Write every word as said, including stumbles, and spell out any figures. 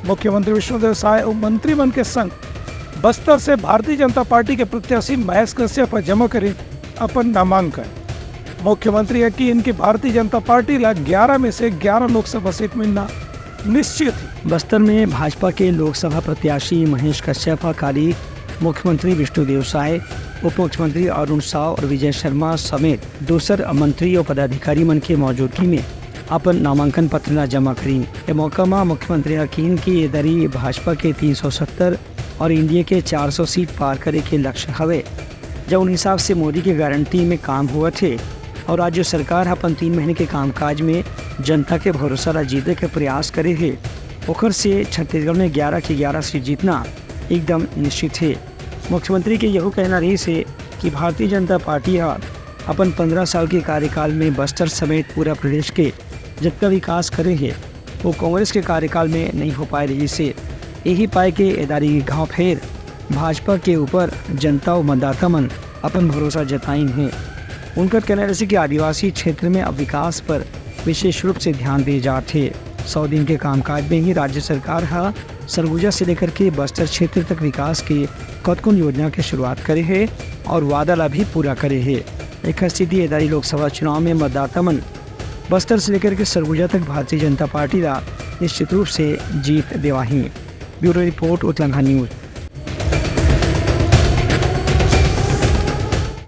मुख्यमंत्री विष्णुदेव साय अउ मंत्री मन के संग बस्तर से भारतीय जनता पार्टी के प्रत्याशी महेश कश्यप ह जमा करिन अपन नामांकन। मुख्यमंत्री ह किहिन कि भारतीय जनता पार्टी ला ग्यारह में से ग्यारह लोकसभा सीट मिलना निश्चित हे। बस्तर में भाजपा के लोकसभा प्रत्याशी महेश कश्यप ह काली मुख्यमंत्री विष्णुदेव साय, उप मुख्यमंत्री अरुण साव अउ विजय शर्मा समेत दूसर मंत्री अउ पदाधिकारी मन के मौजूदगी में अपन नामांकन पत्र ला जमा करिन। ए मौका म मुख्यमंत्री ह किहिन कि ए दरी भाजपा के तीन सौ सत्तर अउ एनडीए के चार सौ सीट पार करे के लक्ष्य हवे, जउन हिसाब से मोदी के गारंटी में काम होवत हे अउ राज्य सरकार ह अपन तीन महीने के कामकाज में जनता के भरोसा ला जीते के प्रयास करे हे, ओखर से छत्तीसगढ़ में ग्यारह के ग्यारह सीट जीतना एकदम निश्चित हे। मुख्यमंत्री के यहू कहना रहिस हे कि भारतीय जनता पार्टी ह अपन पन्द्रह साल के कार्यकाल में बस्तर समेत पूरा प्रदेश के जतका विकास करे हे, वो कांग्रेस के कार्यकाल में नइ हो पाए रहिस हे। यही पाए के ए दरी घांव फेर भाजपा के ऊपर जनता अउ मतदाता मन अपन भरोसा जताइन हे। उनकर कहना रहिस कि आदिवासी क्षेत्र में अब विकास पर विशेष रूप से ध्यान दे जात हे। सौ दिन के कामकाज में ही राज्य सरकार ह सरगुजा से लेकर के बस्तर क्षेत्र तक विकास के कतकोन योजना के शुरुआत करे हे अउ वादा ला भी पूरा करे हे। एखर सेती ए दरी लोकसभा चुनाव में मतदाता मन बस्तर से लेकर के सरगुजा तक भारतीय जनता पार्टी ला निश्चित रूप से जीत देवाही। Bureau report, Utlangha news.